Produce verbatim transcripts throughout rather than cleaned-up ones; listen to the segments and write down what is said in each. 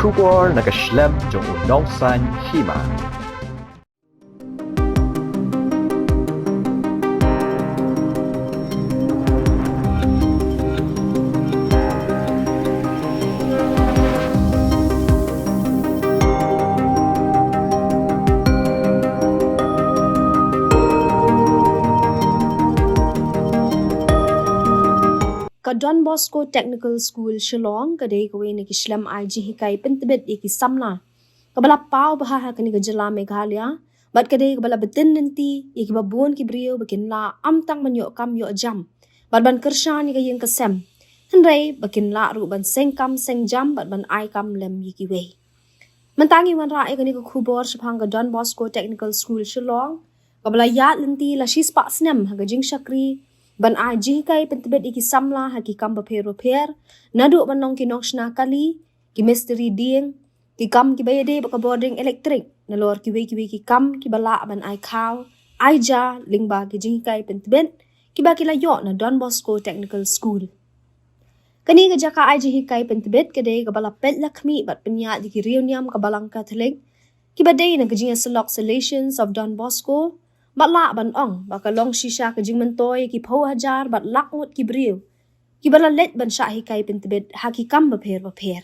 Khubor na ka shlem jong u nongsaiñ hima. Ka Don Bosco Technical School Shillong ka dei kawei na ki shlem ai jinghikai pyntbit ïa ki samla kaba la paw bha ha kane ka jylla Meghalaya, bad ka dei kaba la btin lynti ïa kiba bun ki briew ba kin lah ym tang ban ïoh kam ïoh jam bad ban kyrshan ïa ka ïing ka sem, hynrei ba kin lah ruh ban seng kam seng jam bad ban ai kam lem ïa kiwei. Mynta ngi wanrah ïa kane ka khubor shaphang ka Don Bosco Technical School Shillong, kaba la ïaid lynti la shispah snem ha ka jingshakri ban ai jinghikai pyntbit ïa ki samla ha ki kam bapher bapher, naduh ban long ki nongshna kali, ki mistri dieng, ki kam kiba ïadei bad ka bording elektrik, nalor kiwei kiwei ki kam kiba lah ban ai khaw ai ja lyngba ki jinghikai pyntbit kiba ki la ïoh na Don Bosco Technical School. Kane ka jaka ai jinghikai pyntbit ka dei kaba la peit la khmih bad pynïaid da ki riewniam ka Balang Katholik, kiba dei na ka jingïasyllok Salesians of Don Bosco, bad lah ban ong ba ka long shisha ka jingmyntoi ïa ki phew hajar bad lak ngut ki briew kiba la leit ban shah hikai pyntbit ha ki kam bapher bapher.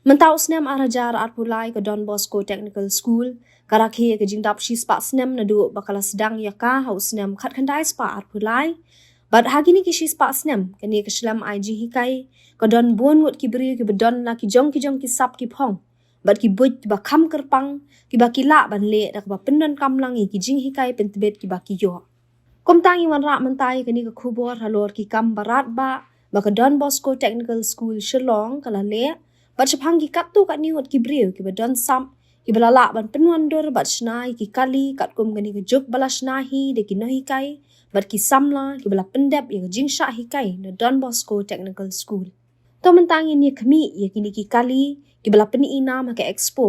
Mynta u snem ar hajar arphew lai ka Don Bosco Technical School ka rakhe ïa ka jingdap shispah snem naduh ba ka la sdang ïa ka ha u snem khatkhyndai spah arphew lai. Bad ha kine ki shispah snem kane ka shlem ai jinghikai ka don bun ngut ki briew kiba don la ki jong ki jong ki sap ki phong bad ki buit kiba kham kyrpang kiba ki lah ban leh da kaba pyndonkam lang ïa ki jinghikai pyntbit kiba ki ïoh. Kumta ngi wanrah mynta ïa kane ka khubor halor ki kam ba radbah ba ka Don Bosco Technical School Shillong ka la leh, bad shaphang ki katto katne ngut ki briew kiba don sap kiba la lah ban pynwandur bad shna ïa ki kali katkum kane ka juk ba la shna hi da ki nonghikai bad ki samla kiba la pyndep ïa ka jingshah hikai na Don Bosco Technical School. To mynta ngin ïa khmih ïa kine ki kali kiba la pyni nam ha ka expo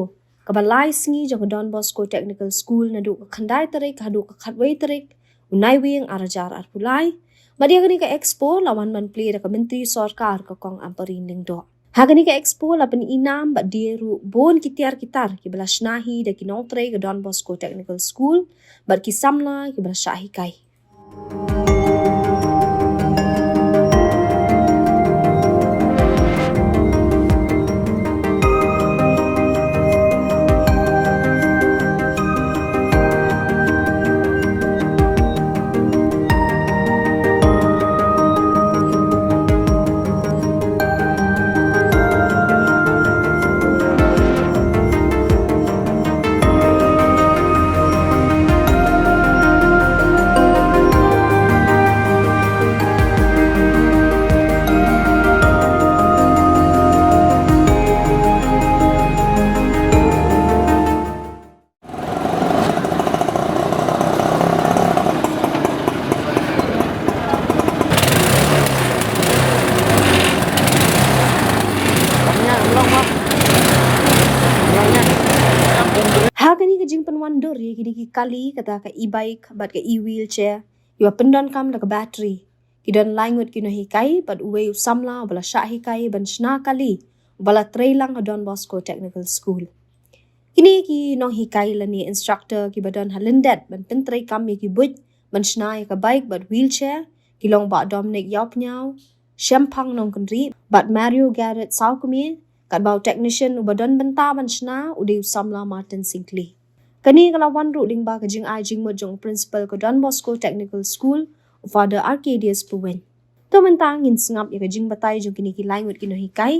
kaba lai sngi jong ka Don Bosco Technical School naduh ka khyndai tarik haduh ka khatwei tarik u Naiwieng ar hajar arphew lai. Bad ïa kane ka expo la wan ban plie da ka Myntri Sorkar ka Kong Ampareen Lyngdoh. Ha kane ka expo la pyni nam bad die ruh bun ki tiar ki tar kiba la shna hi da ki nongtrei ka Don Bosco Technical School bad ki samla kiba la shah hikai. Ha kane ka jingpynwandur ïa kine ki kali kata ka e-bike bad ka e-wheelchair, kiba pyndonkam da ka battery, ki don lai ngut ki nonghikai bad uwei u samla uba la shah hikai ban shna kali uba la trei lang ha Don Bosco Technical School. Kine ki nonghikai lane instructor kiba don ha lyndet ban pyntrei kam ïa ki buit ban shna ïa ka bike bad wheelchair ki long Bah Dominic Ïawpnïaw, Shemphang Nongkynrih bad Mario Garrett Sawkmie, katba u technician uba don bynta ban shna u dei u samla Martin Syngkli. Kane ka la wan ruh lyngba ka jingai jingmut jong u principal ka Don Bosco Technical School, u Father Arcadius Pyrwein. To mynta ngin sngap ïa ka jingbatai jong kine ki lai ngut ki nonghikai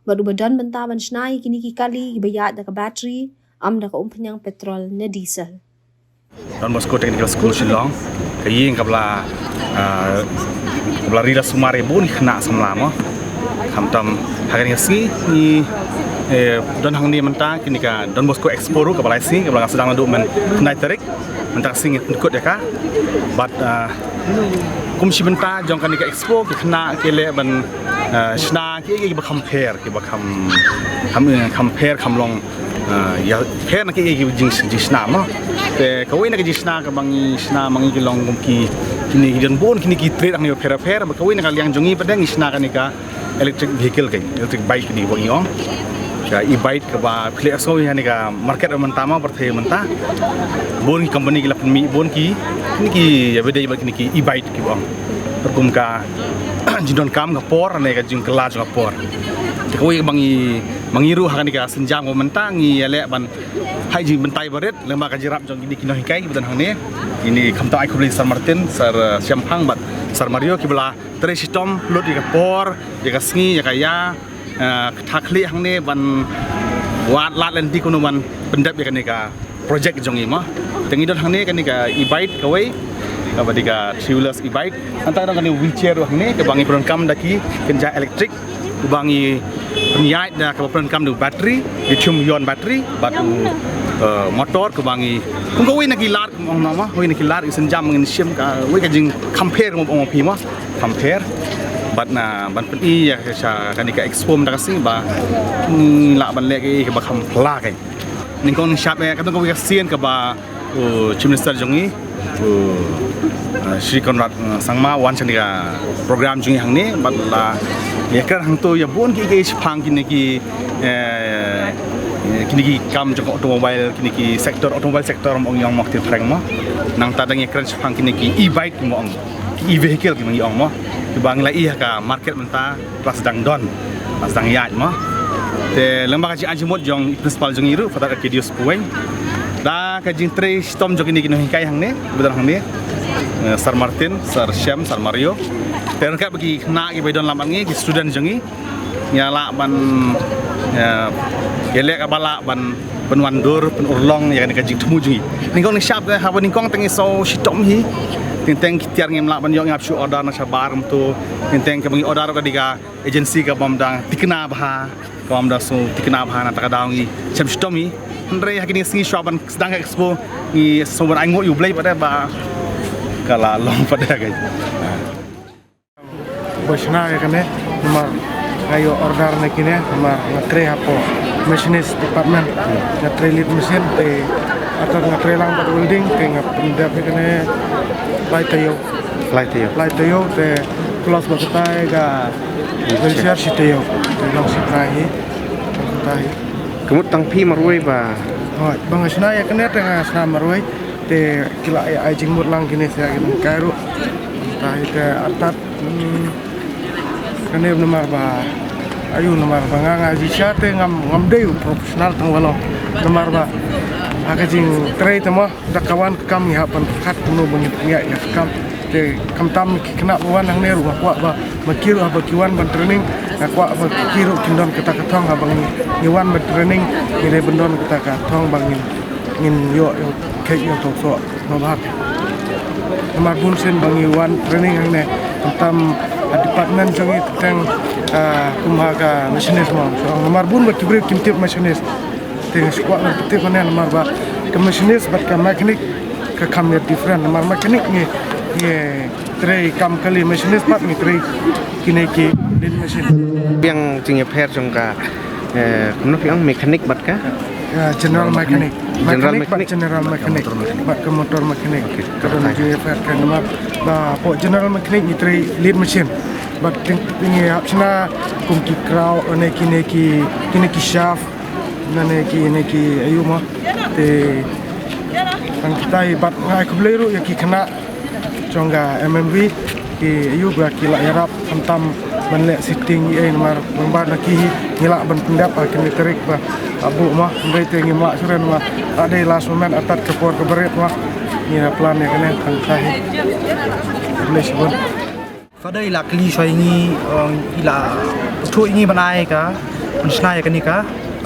bad uba don bynta ban shna ïa kine ki kali kiba ïaid da ka battery, ym da ka umphniang petrol ne diesel. Don Bosco Technical School Shillong, ka ïing kaba la, ah, kaba la ri la sumar ïa bun ki khynnah samla mo. Khamtam ha kane ka sngi ngi, eh, don hangne mynta kane ka Don Bosco Expo ruh kaba lai sngi, kaba la sdang naduh mynhyndai tarik. Mynta ka sngi ngi pynkut ïa ka. Bad, ah, kum shi bynta jong kane ka expo ki khynnah ki leh ban, ah, shna kiei kiei kiba kham pher, kiba kham, kham, eh, kham pher, kham long, ah, ïapher na kiei kiei ki jing, jingshna mo. Te kawei na ka jingshna kaba ngi shna ma ngi ki long kum ki, kine ki don bun kine ki trade hangne bapher bapher, bad kawei na ka liang jong ngi pat de ngi shna kane ka electric vehicle, ka electric bike kine ba ngi ong. Ka e-bike kaba phi la sngew ïa kane ka market mynta ma, pyrthei mynta. Bun ki company ki la pynmih bun ki, kine ki, ïa, bad kine ki e-bike kiba ong. Rukom ka jingdonkam ka por ne ka jingkylla jong ka por. Te kawei ba ngi, ba ngi ruh ha kane ka sienjam ka mynta ngi ïaleh ban, ha ka jingbynta ba rit lyngba ka jingïarap jong kine ki nonghikai kiba don hangne. Kine khamtam ai khublei Sir Martin, Sir, eh, Shemphang bad Sir Mario kiba la trei shitom lut ïa ka por, ïa ka sngi, ïa ka ïa, eh, kata khlieh hangne ban wad lad lynti kumno ban pyndep ïa kane ka project jong ngi mo. Te ngi don hangne kane ka e-bike kawei, kaba dei ka three wheelers e-bike. Nangta don kane wheelchair ruh hangne kaba ngi pyndonkam da ki kynja electric, kaba ngi pynïaid da kaba pyndonkam da u battery, lithium ion battery, bad u, eh, motor kaba ngi, kum kawei na ki lad, kum ong na ma, kawei na ki lad, i sienjam ngin shim kawei ka jingkham pher, kum ong phi ma. Kham pher. Bad na ban pyni ïa ka sha kane ka expo mynta ka sngi ba, mm, lah ban leh kaei kaba kham phylla kein. Nyngkong nyngshap eh, ka don kawei ka sien kaba, uh, Chief Minister jong ngi, uh, uh, Shri Conrad, uh, Sangma wan sha kane ka program jong ngi hangne, bad la ïakren hangto ïa bun kiei kiei shaphang kine ki, eh, kine ki kam jong automobile, kine ki sector, automobile sector, ong ïa Mawkyrwat mo. Nangta dang ïakren shaphang kine ki e-bike mo ong. E-vehicle kiba ngi ong mo. Kiba ngi la ïohi ha ka market mynta, ka la sdang don, ka la sdang ïaid mo. Te lyngba ka jingangnud jong i principal jong ngi ruh, Father Arcadius Puweng, da ka jingtrei shitom jong kine ki nonghikai hangne, ba don hangne, eh, Sir Martin, Sir Shem, Sir Mario. Te ryngkat bad ki khynnah kiba don lang bad ngi, ki student jong ngi, ngi lah ban, eh, ïaleh kaba lah ban pynwandur, pynurlong ïa kane ka jingthmu jong ngi. Nyngkong nyngshap te, haba nyngkong te ngi sngew shitom hi. Teng teng ki tiar ngim lah ban ïoh, ngi hap shu order na shabar kumto. Teng teng kaba ngi order ka dei ka agency kabym dang thikna bha, kabym dang sngew thikna bha, nangta ka daw ngi shem shitom hi. Hynrei ha kine ki sngi shuwa ban sdang ka expo ngi sngew ban ainguh ïa U Blei pat de ba ka la long pat de ka. Ba shna ïa kane, namar nga ïoh order na kine, namar nga trei hapoh machinist department, nga trei lead machine, te artat nga trei lang bad welding, te nga pyndep ïa kane lai taïew. Lai taïew. Lai taïew, te close bad katai ka wheelchair shi taïew. Te long shi trai hi. Long shi trai hi. Ka mut tang phi marwei ba? Hooid, ba nga shna ïa kane te nga shna marwei. Te ki la ai, ai jingmut lang kine sha ki nonghikai ruh. Te, te artat, hmm, kane namar ba, aïu namar ba nga, nga jingshisha te ngam, ngam dei u professional tang walong. Namar ba ha ka jingtrei te mo, da ka wan ka kam ngi hap ban pyrkhat kumno ba ngin pynïaid ïa ka kam. Te khamtam ki khynnah ba wan hangne ruh nga kwah ba ma ki ruh haba ki wan ban training, nga kwah ba ki ruh kin don kata ka thong haba ngi, ngi wan ban training, ngi dei ban don kata ka thong ba ngin, ngin ïoh, ïoh kheit ïoh tong soh. Ba bha. Namar bun sien ba ngi wan training hangne, khamtam ha department jong ngi teng, ah, kum ha ka machinist mo. So, namar bun ba ki briew kim tip machinist. Te nga shu kwah ban pyntip hangne namar ba ka machinist bad ka mechanic ka kam ïa different. Namar mechanic ngi, ngi trei kam kali, machinist pat ngi trei kine ki lead machine. Biang jingïapher jong ka, eh, kumno phi ong, mechanic bad ka? Eh, general mechanic. General mechanic bad mechanic. General mechanic. Bad ka motor mechanic. Bad ka motor mechanic. Okay. Ka don jingïapher ka namar ba hapoh general mechanic ngi trei lead machine. Bad ngi, ngi hap shna kum ki kraw, ne kine ki, kine ki shaft. Nane ki, ne ki aïu mo. Te tang kita hi bad nga ai khublei ruh ïa ki khynnah jong ka M M V ki aïu ba ki la ïarap khamtam ban leh sitting ei namar ba na ki hi ngi lah ban pyndep ha kine tarik ba abu mo. Hynrei te ngim lah shuh re namar ka dei last moment, artat ka por kaba rit mo. Ngi la plan ïa kane tang kita hi. Khublei shibun. Father i la kylli shuwa ïa ngi, eh, i la ïathuh ïa ngi ban ai ka, ban shna ïa kane ka,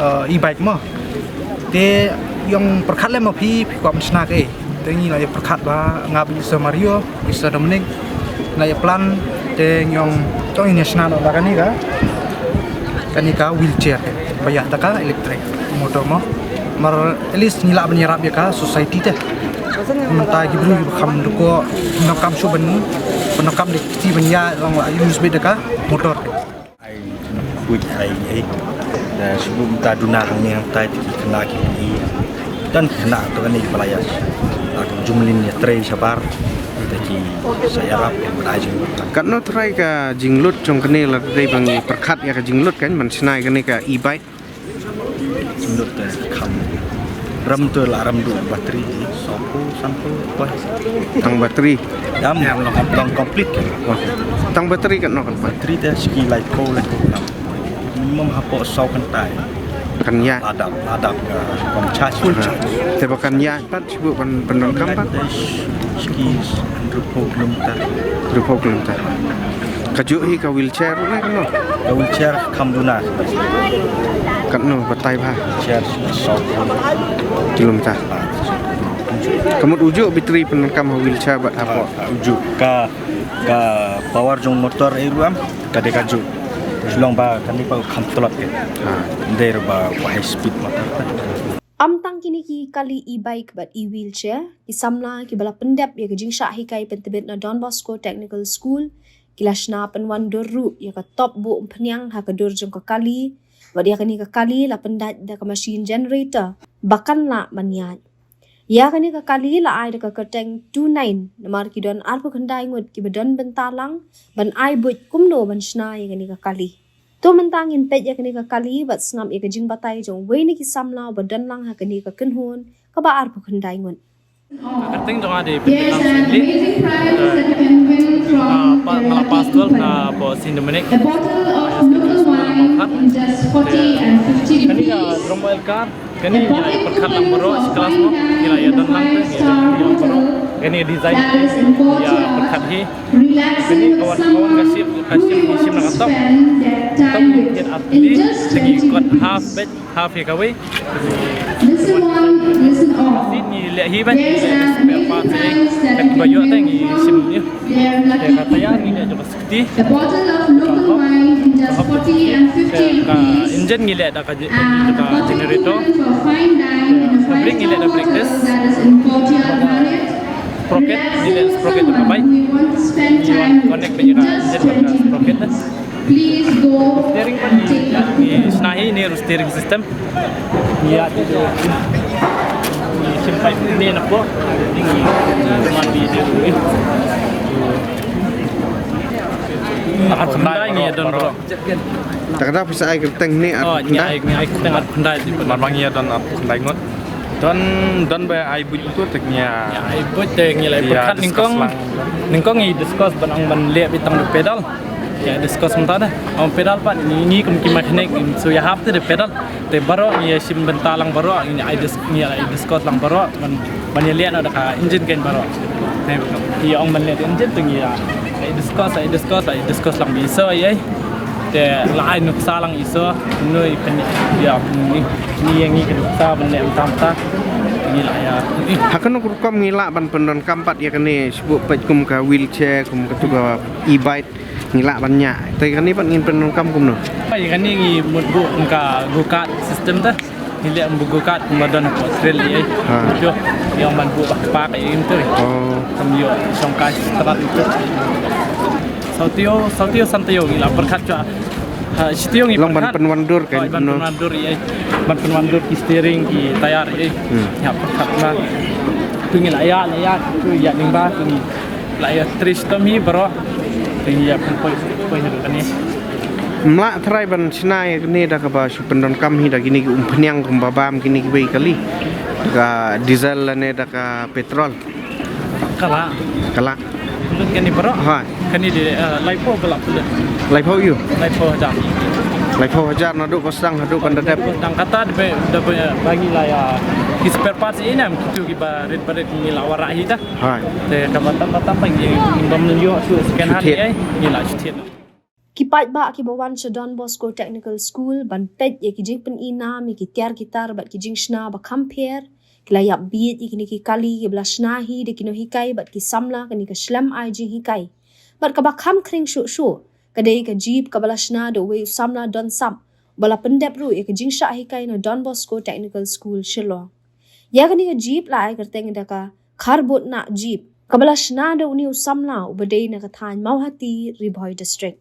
eh, e-bike mo. Te ïong pyrkhat lem ma phi, phi kwah ban shna kaei. Te ngi la ïa pyrkhat ba nga bad i Sir Mario, i Sir Dominic, la ïa plan, te ngi ong to ngin ïa shna noh la kane ka, kane ka wheelchair, ba ïa da ka electric motor mo. Namar at least ngi lah ban ïarap ïa ka society te. Mynta ki briew kiba kham dukho, ki nang kam shuh ban, ban nang kam da ki kti ban ïa long la use beit da ka motor. Ai, kuit ai, ai. Da shu mynta duna hangne hangtai te ki khynnah ki i. Don ki khynnah to kane kiba la ïa. La ki jumlin ïa trei shabar. Te ki sa ïarap ïa ban ai jingmut. Katno trai ka jinglut jong kane, la dei ba ngi pyrkhat ïa ka jinglut kan ban shna ïa kane ka e-bike. Sundut te kam. Ram tu la ram du battery. Sopo sampo apa? Tang battery. Dam long long complete kan. Oh. Tang battery kan no kan. Battery te ski lai ko lai ko. Minimum hapoh saw kan tai. Kan ya. Ladap ladap ka. Kan charge full charge. Te ba kan ya. Pat shu ban pyndonkam pat. Ski hynriewphew kilometer. Hynriewphew kilometer. Ka juh hi ka wheelchair ne kano? Ka wheelchair kham duna. Kano batai ba? Wheelchair saw kilometer. Ka mut uju battery pyndonkam ha wheelchair bad hapoh. Uju ka ka power jong motor ei ruam ka dei ka juh. Shlong ba kan dei pa kham tlot ke. Ha. Dei ba high speed motor. Ym tang kine ki kali e-bike bad e-wheelchair, ki samla kiba la pyndep ïa ka jingshah hikai pyntbit na Don Bosco Technical School, ki la shna pynwandur ruh ïa ka top buh umphniang ha ka dur jong ka kali, bad ïa kane ka kali la pyndait da ka machine generator ba kan lah ban ïaid. Ïa kane ka kali la ai da ka kyrteng two nine, namar ki don arphew khyndai ngut kiba don bynta lang ban ai buit kumno ban shna ïa kane ka kali. To mynta ngin peit ïa kane ka kali bad sngap ïa ka jingbatai jong uwei na ki samla uba don lang ha kane ka kynhun kaba arphew khyndai ngut. Ka kyrteng jong nga dei Pyndenang Stanley. Eh, nga la pass twelve na hapoh Saint Dominic Secondary School, Mawkhat. Kane ka drum oil car. Kane ngi la ïa pyrkhat lang baroh shi klas mo, ngi la ïa don lang te, ngi la ïa don lang baroh. Kane design ngi ïa pyrkhat hi. Kane ka wan, ka wan ka shim, ka shim, ngi shim na ka top. Top ngi thied artylli, te ngi kot half beit, half ïa kawei. Ngi leh hi beit, ngi leh spare parts hi. Te kumba ïoh te ngi shim hi. Te ka tyre ngi leh jong ka Scooty. Ka engine ngi leh da ka, ka generator. Ka brake ngi leh da brake disc. Sprocket ngi leh sprocket jong ka bike. Ngi wan connect beit ïa ka engine bad ka sprocket. Steering pat ngi, ngi shna hi ne ruh steering system. Ïa, te ngi shim pipe ne na pdeng. Ngi man di de. Ar khyndai ngi don baroh. Te ka dei phi sa ai kyrteng ne ar khyndai? Oh, ngi ai, ngi ai kyrteng ar khyndai. Namar ba ngi don ar khyndai ngut. Don, don ba ai buit tu te ngi ai buit te ngi la pyrkhat nyngkong. Nyngkong ngi discuss ban ong ban leh beit tang da pedal. Ïa discuss mynta da. Ong pedal pat ngi, ngi kum ki mechanic ngi shu ïahap te da pedal. Te baroh ngi ïa shim bynta lang baroh ngi ai dis-, ngi ai discuss lang baroh ban, ban ïa leh noh da ka engine kein baroh. Te ïa ong ban leh da engine te ngi ïa ai discuss, ai discuss, ai discuss lang bad i sir ïa. Te la ai nuksa lang i sir, nui pyn ïa ngi, ngi ïa ngi ka nuksa ban leh mynta mynta. Ngi la ïa. Ha kano ka rukom ngi lah ban pyndonkam pat ïa kane shuh peit kum ka wheelchair, kum katu ka e-bike. Ngi lah ban ñiah. Te kane pat ngin pyndonkam kumno? Ïa kane ngi mut buh kum ka go-kart system te. Ngi leh kum go-kart kumba don hapoh trail ïa. Ha. Ïa ong ban buh ba kpa ka ïa ngi te. Oh. Kam ïoh shong kai strat ïa. Saw taïew, saw taïew san taïew ngi la pyrkhat shuwa. Ha, shi taïew ngi pyrkhat. Long ban pynwandur ka. Oh, ban pynwandur ïa. Ban pynwandur ki steering ki tyre ïa. Hmm. Ïa pyrkhat ma. Tu ngi la ïa, la ïa, tu ïa ning ba tu ngi. La ïa trei shitom hi baroh. Te ngi ïa pynpoi, pynpoi haduh kane. Ym lah trai ban shna ïa kane da kaba shu pyndonkam hi da kine ki umphniang kumba bam kine kiwei kali. Da ka diesel lane da ka petrol. Ka lah. Ka lah. Pynlut kane baroh. Ha. Kane dei, eh, laiphew ba lah pynlut. Laiphew ïu? Laiphew hajar. Laiphew hajar naduh ba sdang haduh ban da dep. Dang kata da ba, da ba, ba ngi la ïa ki spare parts ïa ine em kitu kiba rit ba rit ngi la wanrah hi ta. Hai. Te kaba tam ba tam ba ngi, ngi bym ïoh shu second hand. Shu thied. Ngi, ngi la shu thied. Ki paidbah kiba wan sha Don Bosco Technical School ban peit ïa ki jingpyni nam ïa ki tiar ki tar bad ki jingshna ba kham pher, ki la ïap bieit ïa kine ki kali kiba la shna hi da ki nonghikai bad ki samla kane ka shlem ai jinghikai. Bad kaba kham khring shuh shuh ka dei ka jeep kaba la shna da uwei u samla don sap, ba la pyndep ruh ïa ka jingshah hikai na Don Bosco Technical School Shillong. Ïa kane ka jeep la ai kyrteng da ka Kharbutnah jeep, kaba la shna da une u samla uba dei na ka thaiñ Mawhati, Ri Bhoi District.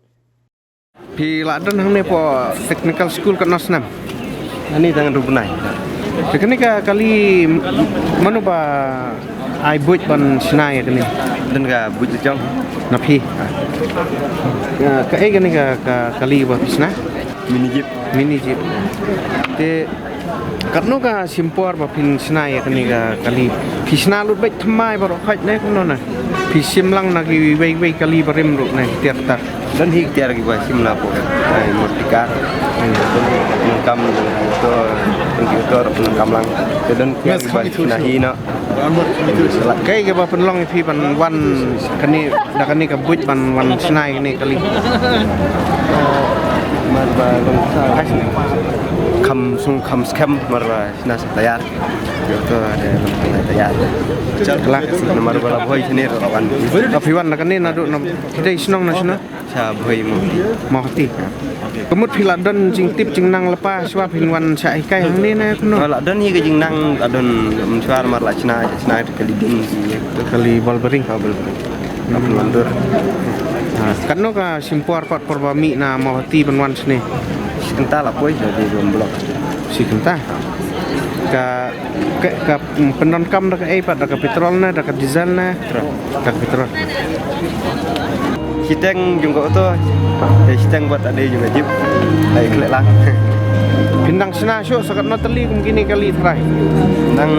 Phi la don hangne hapoh technical school katno snem? Hangne tang hynriew bnai. Te kane ka kali mano ba ai buit ban shna ïa kane? Don ka buit jong. Na phi? Ka, kaei kane ka, ka kali ba phi shna? Mini jeep. Mini jeep. Te katno ka shim por ba phin shna ïa kane ka kali? Phi shna lut beit thymmai baroh khoit ne kumno ne? Phi shim lang na kiwei wei kali barim ruh ne, tiar ta. Don hi tiar kiba shim na pdeng, eh, motor car. Don hi pyndonkam, to, pyndonkam lang. Te don tiar kiba shna hi na. Kaei kaba pynlong ïa phi ban wan kane, da kane ka buit ban wan shna ïa kane kali? Mar ba long sa kham sung kham skhem, mar ba shna sa tayar. Ïa to, da long sa tayar. Kala. Namar ba la bhoi shane ruh la wan. Ka phi wan na kane naduh na, phi dei shnong na shano? Sha Bhoi Mawhati. Mawhati. Ka mut phi la don jingtip jingnang lypa shuwa phin wan shah hikai hangne ne kumno? Oh, la don hi ka jingnang, la don mynshuwa, mar la shna, shna kali ding. Kali ball bearing. Ha, ball bearing. Ka pynwandur. Ha, katno ka shim por pat por ba mih na Mawhati ban wan shane? Shi kynta la poi, la dei ban block. Shi kynta. Ka Ka, ka, mm, pyndonkam da kaei pat, da ka petrol ne, da ka diesel ne? Petrol. Da ka petrol. Shiteng jong ka auto, eh, shiteng pat da dei jong ka jeep. Ai khleh lang. Phin dang shna shuh sa katno tylli kum kine kali trai? Nang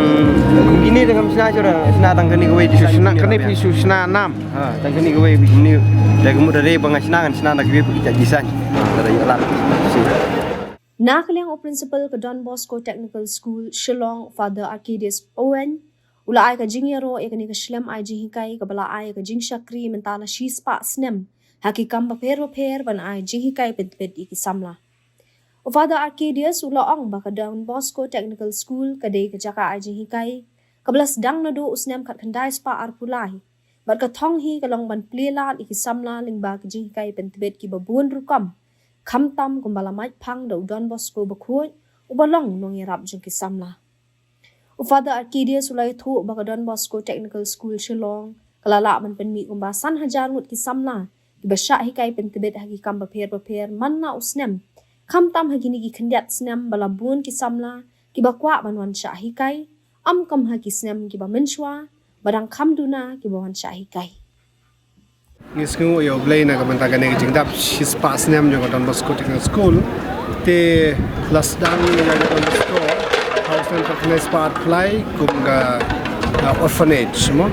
kum kine dang kam shna shuh, shna tang kane kawei. Shu shna kane phi shu shna nam. Ha, tang kane kawei kine. Da ka mut da dei ba nga shna, ngan shna da kawei phi ka jisan. Da ïa lap. Na ka liang u principal ka Don Bosco Technical School Shillong, Father Arcadius Owen, u la ai ka jingïaroh ïa kane ka shlem ai jinghikai kaba la ai ïa ka jingshakri mynta la shispah snem ha ki kam bapher bapher ban ai jinghikai pyntbit ïa ki samla. U Father Arcadius u la ong ba ka Don Bosco Technical School ka dei ka jaka ai jinghikai kaba la sdang naduh u snem khatkhyndai spah arphew lai. Bad ka thong hi ka long ban plie lad ïa ki samla lyngba ki jinghikai pyntbit kiba bun rukom, khamtam kumba la mait phang da u Don Bosco bakhuid, uba long nongïarap jong ki samla. U Father Arcadius u la ïathuh ba ka Don Bosco Technical School Shillong ka la lah ban pynmih kumba san hajar ngut ki samla kiba shah hikai pyntbit ha ki kam bapher bapher man la u snem, khamtam ha kine ki khyndiat snem ba la bun ki samla kiba kwah ban wan shah hikai, ym kum ha ki snem kiba mynshuwa ba dang kham duna kiba wan shah hikai. Ngi sngewnguh ïa U Blei na ka bynta kane ka jingdap shispah snem jong ka Don Bosco Technical School. Te la sdang ïa ka Don Bosco ha u snem khatkhyndai spah arphew lai kum ka, uh, orphanage, mo?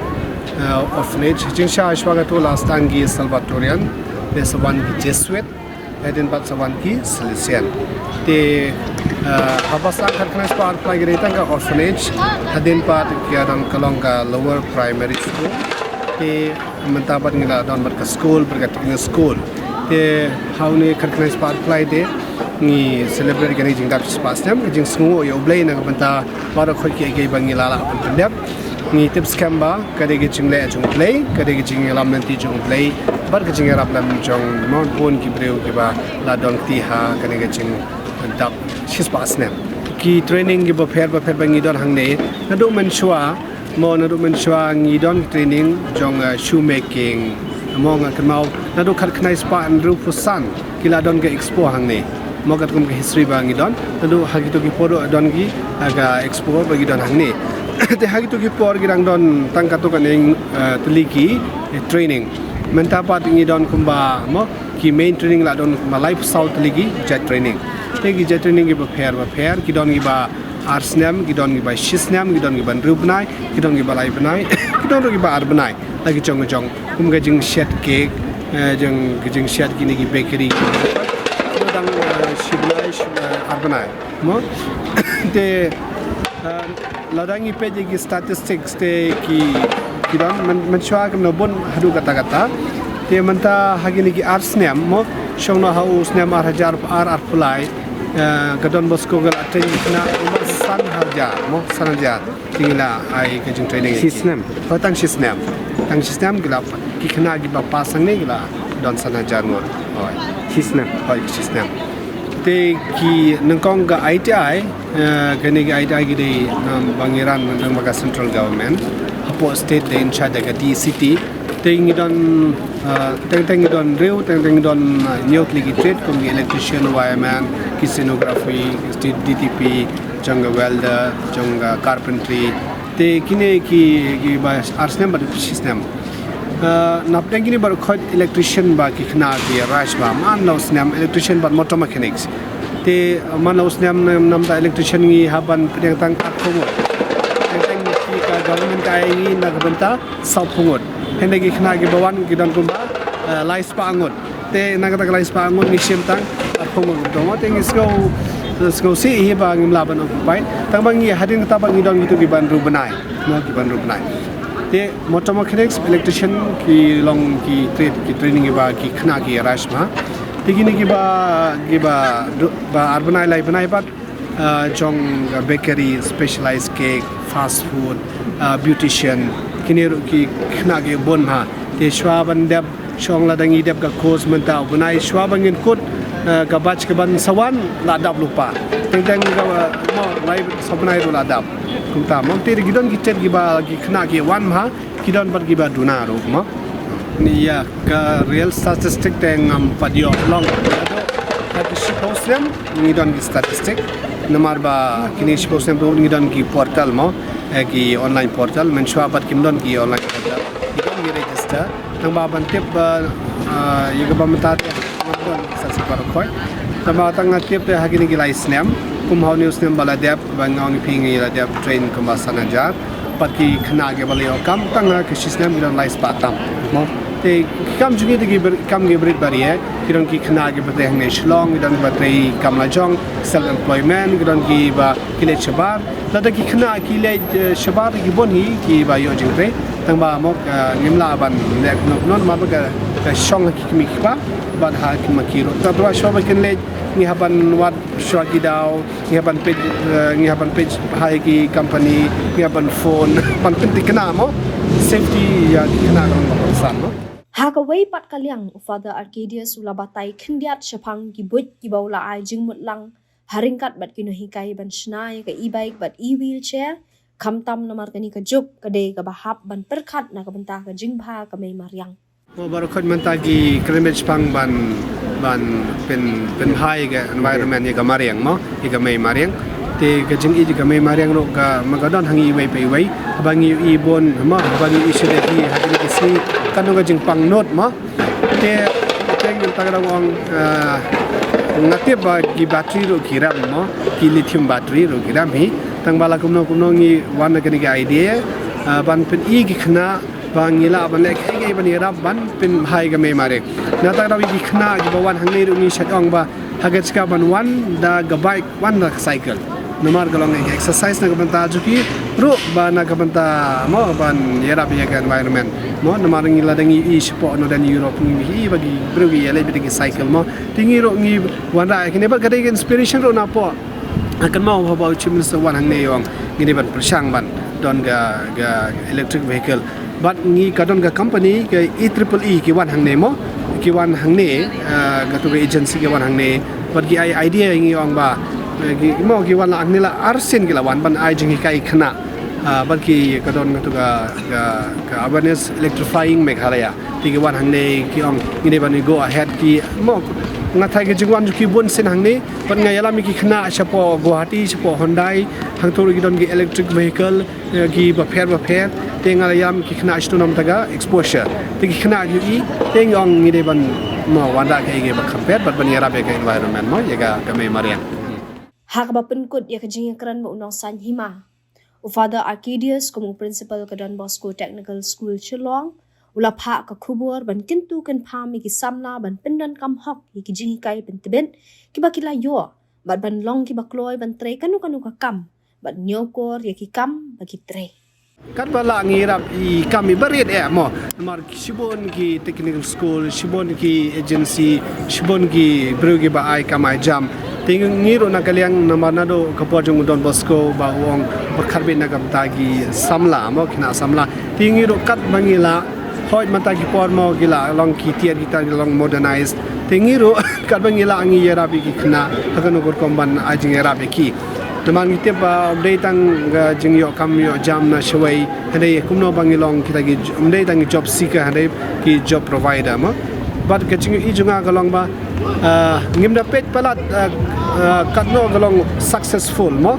Uh, orphanage. Jingshisha shuwa kata la sdang ki Salvatorian, te sa wan ki Jesuit. Hadien pat sa wan ki Salesian. Te, eh, haba sdang khatkhyndai spah arphew lai ki dei tang ka orphanage. Hadien pat ki don ka long ka lower primary school. Te mynta pat ngi la don pat ka school, pat ka technical school. Te ha une khatkhyndai spah arphew lai te ngi celebrate kane ka jingdap shispah snem, ka jingsngewnguh ïa U Blei na ka bynta baroh khoit kiei kiei ba ngi la lah ban pyndep. Ngi tip skhem ba ka dei ka jingleh jong U Blei, ka dei ka jingïalam lynti jong U Blei bad ka jingïarap lem jong, mo, bun ki briew kiba la don kti ha kane ka jingdap shispah snem. Ki training kiba pher ba pher ba ngi don hangne, naduh mynshuwa, mo, naduh mynshuwa ngi don training jong, eh, shoemaking, mo, nga kynmaw naduh khatkhyndai spah hynriewphew san ki la don ka expo hangne. Mo, katkum ka history ba ngi don, naduh ha kito ki por don ki, ah, ka expo ba ki don hangne. Te ha kito ki por ki dang don tang katto katne, eh, tylli ki, eh, training. Mynta pat ngi don kumba, mo, ki main training la don kumba laiphew saw tylli ki jait training. Te ki jait training kiba pher ba pher, ki don kiba ar snem, ki don kiba shi snem, ki don kiba hynriew bnai, ki don kiba lai bnai, ki don ruh kiba ar bnai. La ki jong ka jong, kum ka jingshet cake, eh, jong ka jingshet kine ki bakery. Dang, eh, shi bnai, shi, eh, ar bnai. Mo? Te, eh, lada ngi peit ïa ki statistics te ki, ki don, myn, mynshuwa kam na bun haduh katta katta. Te mynta ha kine ki ar snem, mo, shong noh ha u snem ar hajar ar, arphew lai, eh, ka Don Bosco ka la trei ki khynnah kumba san hajar, mo, san hajar. Te ngi la ai ka jingtraining. Shi snem? Hooid, tang shi snem. Tang shi snem ki la, ki khynnah kiba pass hangne ki la don san hajar ngut. Hooid. Shi snem? Hooid, shi snem. Te ki nyngkong ka I T I, eh, kane ka I T I ki dei, um, ba ngi ran lyngba ka central government. Hapoh state dei in charge da ka D C T. Te ngi don, uh, teng teng ngi don hynriew, teng teng ngi don, uh, hynñiew tylli ki trade kum ki electrician, wireman, ki stenography, ki D T P, jong ka welder, jong ka carpentry. Te kine ki, kiba ar snem bad shi snem. Uh, napdeng kine baroh khoit electrician ba ki khynnah ki rush ba man la u snem, electrician bad motor mechanics. Te man la u snem nam, namar ta electrician ngi hap ban pdiang tang arphew ngut. Teng teng ki ka government ka ai ngi na ka bynta sawphew ngut. Hynrei ki khynnah kiba wan ki don kumba, eh, lai spah ngut. Te na kata ka lai spah ngut ngi shim tang arphew ngut kumto mo. Te ngi sngew, sngewsih hi ba ngim lah ban occupy. Tang ba ngi hadien kata ba ngi don kito ki ban ru bnai. Mo ki ban ru bnai. Te Motor mechanics, electrician ki long ki trade, ki training kiba ki khynnah ki rush ma. Te kine kiba, kiba du-, ba ar bnai lai bnai pat, ah, jong ka bakery, specialized cake, fast food, ah, beautician, kine ruh ki khynnah ki bun ma. Te shuwa ban dep, shong lada ngi dep ka course mynta u bnai, shuwa ban ngin kut, ah, ka batch ka ban sa wan la dap lypa. Teng teng ka, ah, mo lai sa bnai ruh la dap. Kumta mo, te ki don ki trade kiba ki khynnah ki wan ma. Ki don pat kiba duna ruh mo. Ni ïa ka real statistic te ngam pat ïoh long. Ha ki shiphew snem ngi don ki statistic. Namar ba kine shiphew snem ruh ngi don ki portal mo. Eh, ki online portal. Mynshuwa pat kim don ki online portal. Ki don ki register. Tang ba ban tip ba, ah, ïa kaba mynta te ngam don ki statistic baroh khoit. Tang ba tang nga tip te ha kine ki lai snem. Kum ha une u snem ba la dep, ba nga ong ïa phi ngi la dep train kumba san hajar. Pat ki khynnah kiba la ïoh kam tang ha ka shi snem ki don lai spah tam. Mo. Te ki kam jong ngi te ki ber-, kam ki brit barieh, ki don ki khynnah kiba trei hangne Shillong, ki don kiba trei kam lajong, self employment, ki don kiba ki leit shabar. Lada ki khynnah ki leit, eh, shabar ki bun hi kiba ïoh jingtrei. Tang ba mo, eh, ngim lah ban leh kumno kumno namar ba ka, ka shong ha ki kmie ki kpa bad ha ki ma ki ruh. Tang ba shuwa ba kin leit ngi hap ban wad shuwa ki daw, ngi hap ban peit, eh, ngi hap ban peit ha ki company, ngi hap ban phone, ban pynthikna mo, safety ïa ki khynnah ka long kaba kongsan mo. Ha kawei pat ka liang, u Father Arcadius u la batai khyndiat shaphang ki buit kiba u la ai jingmut lang ha ryngkat bad ki nonghikai ban shna ïa ka e-bike bad e-wheelchair, khamtam namar kane ka juk ka dei kaba hap ban pyrkhat na ka bynta ka jingbha ka mei mariang. Mo, baroh khoit mynta ki kren beit shaphang ban, ban pyn, pynbha ïa ka environment, ïa ka mariang mo, ïa ka mei mariang. Te ka jingïeit ïa ka mei mariang ruh ka, ma ka don ha ngi iwei pa iwei. Haba ngi ïohi bun mo, haba ngi ïohi sha ki, ha kine ki sngi, kan don ka jingpang nud mo. Te, te ngi ta ka dang ong, ah, nga tip ba ki battery ruh ki rem mo, ki lithium battery ruh ki rem hi. Tang ba la kumno kumno ngi wan da kane ka idea, ah, ban pyni ki khynnah ba ngi lah ban leh kaei kaei ban ïarap ban pynbha ïa ka mei mariang. Na kata ka daw ïa ki khynnah kiba wan hangne ruh ngi shait ong ba ha ka jaka ban wan da ka bike, wan da ka cycle. Namar ka long ka exercise na ka bynta jong ki ruh bad na ka bynta mo ban ïarap ïa ka environment. Mo namar ngi lada ngi ïohi shapoh Northern Europe ngi ïohi ba ki briew ki ïaleit beit da ki cycle mo. Te ngi ruh ngi wanrah ïa kine bad ka dei ka inspiration ruh napoh. Kynmaw haba u Chief Minister wan hangne u ong ngi dei ban pyrshang ban don ka, ka electric vehicle. Bad ngi ka don ka company ka E triple E ki wan hangne mo. Ki wan hangne, eh, katu ka agency ki wan hangne. Bad ki ai idea ngi ong ba, eh, ki mo ki wan la hangne la arsien ki la wan ban ai jinghikai khynnah. Ah, bad ki ka don katu ka, ka, ka awareness electrifying Meghalaya. Te ki wan hangne ki ong ngi dei ban go ahead ki mo. Nga thai ka jingwan jong ki bun sien hangne. Bad nga ïalam ïa ki khynnah shapoh Guwahati, shapoh Hyundai, hangto ruh ki don ki electric vehicle, eh, kiba pher ba pher, te nga la ïalam ki khynnah shatu namar ka exposure. Te ki khynnah ki ïohi, te ngi ong ngi dei ban mo wanrah kaei kaei ba kham pher, bad ban ïarap ïa ka environment mo, ïa ka, ka mei mariang. Ha kaba pynkut ïa ka jingïakren bad u nongsaiñ hima, u Father Arcadius kum u principal ka Don Bosco Technical School Shillong, u la phah ka khubor ban kyntu kynpham ïa ki samla ban pyndonkam hok ïa ki jinghikai pyntbit kiba ki la ïoh, bad ban long kiba kloi ban trei kano kano ka kam, bad ñiewkor ïa ki kam ba ki trei. Katba lah ngi ïarap ïa ki kam iba rit eh mo. Namar ki shibun ki technical school, shibun ki agency, shibun ki briew kiba ai kam ai jam. Te ngi ruh na ka liang namar naduh ka por jong u Don Bosco ba u ong pyrkhat beit na ka bynta ki samla mo, khynnah samla. Te ngi ruh katba ngi lah, hooid mynta ki por mo ki la long ki tiar ki tiar ki long modernized. Te ngi ruh katba ngi lah ngi ïarap ïa ki khynnah ha kano ka rukom ban ai jingïarap ïa ki. Namar ngi tip ba ym dei tang ka jingïoh kam ïoh jam na shawei, hynrei kumno ba ngi long kita ki j-, ym dei tang ki job seeker, hynrei ki job provider mo. Bad ka jingïohi jong nga ka long ba, ah, ngim da peit palat, ah, ah, katno ka long successful mo.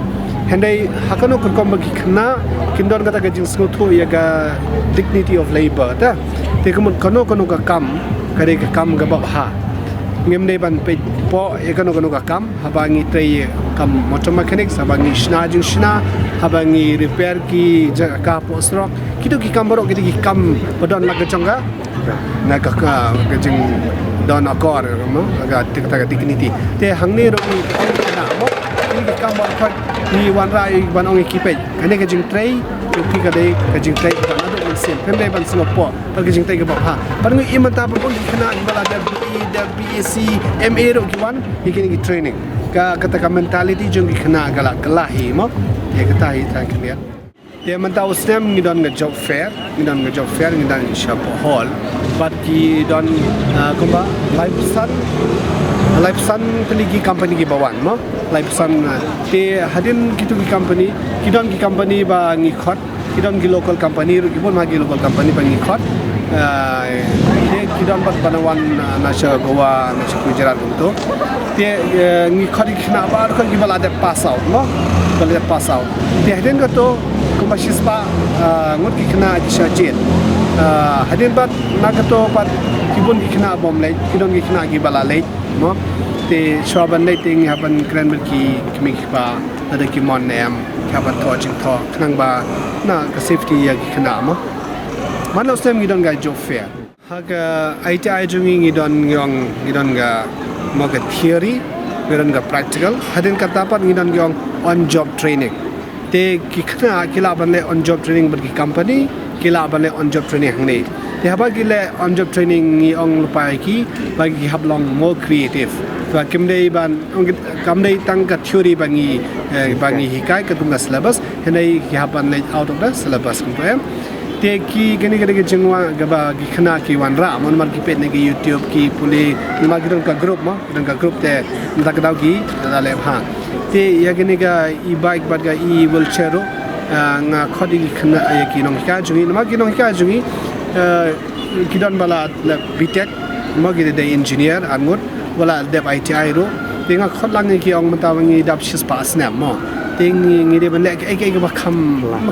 Hynrei ha kano ka rukom ba ki khynnah kin don kata ka jingsngewthuh ïa ka dignity of labor te. Te ka mut kano kano ka kam ka dei ka kam kaba bha. Ngim dei ban peit poh ïa kano kano ka kam, haba ngi trei kam motor mechanics, haba ngi shna jingshna, haba ngi repair ki jaka poh surok, kito ki kam baroh kito ki kam ba don la ka jong ka, na ka, ka, ka jingdon akor mo, ka, ka, ka dignity. Te hangne ruh ngi kam na mo, kito ki kam ba khot ngi wanrah ïa ban ong ïa ki peit. Kane ka jingtrei jong phi ka dei ka jingtrei kaba naduh mynsiem, phim dei ban sngewpoh. Bad ka jingtrei kaba bha. Bad ngi i mynta ba bun ki khynnah kiba la dep B E, dep B S C, M A ruh ki wan ïa kine ki training. Ka, kata ka mentality jong ki khynnah ka la kylla hi mo. Ïa kata hi ta khyndiat. Te mynta u snem ngi don ka job fair, ngi don ka job fair, ngi don sha Bohol. Bad ki don, ah, kumba laiphew san, laiphew san tylli ki company kiba wan mo. Laiphew san, ah, te hadien kito ki company, ki don ki company ba ngi khot, ki don ki local company ruh, ki bun ma ki local company ba ngi khot. Ah, ki, ki don bad ba na wan, ah, na sha Goa, na sha Gujarat kumto. Te, eh, ngi khot ki khynnah baroh kiba la dep pass out mo, ba la dep pass out. Te hadien kato kumba shispah, ah, ngut ki khynnah ki shah jied. Ah, hadien bad na kato pat ki bun ki khynnah bym leit, ki don ki khynnah kiba la leit mo. Te shuwa ban leit te ngi hap ban kren bad ki kmie ki kpa, lada ki mon ne em, ki hap ban thoh jingthoh khnang ba na ka safety ïa ki khynnah mo. Man la u snem ngi don ka job fair. Ha ka I T I jong ngi ngi don, ngi ong, ngi don ka mo ka theory, ngi don ka practical. Hadien kata pat ngi don ngi ong on job training. Te ki khynnah ki lah ban leh on job training bad ki company, ki lah ban leh on job training hangne. Te haba ki leh on job training ngi ong lypa ïa ki ba ki hap long more creative. Ba kim dei ban, kam dei tang ka theory ba ngi, eh, ba ngi hikai katkum ka syllabus, hynrei ki hap ban leh out of the syllabus kumto em. Te ki kane ka dei ka jingwan kaba ki khynnah ki wanrah mo, namar ki peit na ki YouTube, ki pule, namar ki don ka group mo, ki don ka group te mynta ka daw ki la leh bha. Te ïa kane ka e-bike bad ka e-wheelchair ruh, ah, nga khot ïa ki khynnah, ïa ki nonghikai jong ngi, namar ki nonghikai jong ngi, eh, ki don ba la leh B Tech mo, ki dei engineer ar ngut, ba la dep I T I ruh. Te nga khot lang ïa ki, ong mynta ba ngi dap shispah snem mo. Te ngi, ngi dei ban leh kaei kaei kaba kham,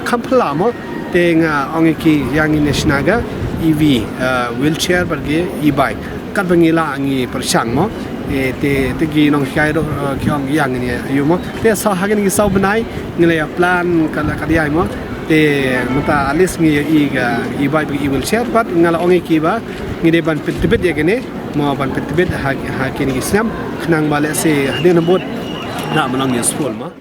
kham phylla mo. Te nga ong ïa ki ïa ngin ïa shna ka E V, eh, wheelchair bad ka e-bike. Katba ngi lah ngi pyrshang mo. Eh, te, te ki nonghikai ruh, eh, ki ong ïa ngin ïa ïoh mo. Te sa ha kine ki saw bnai ngi la ïa plan ka la ka ïa mo. Te mynta at least ngi ïa i ka e-bike bad ka e-wheelchair bad nga la ong ïa ki ba ngi dei ban pyntbit ïa kine mo, ban pyntbit ha, ha kine ki snem khnang ba lehse hadien habud na ma long useful mo.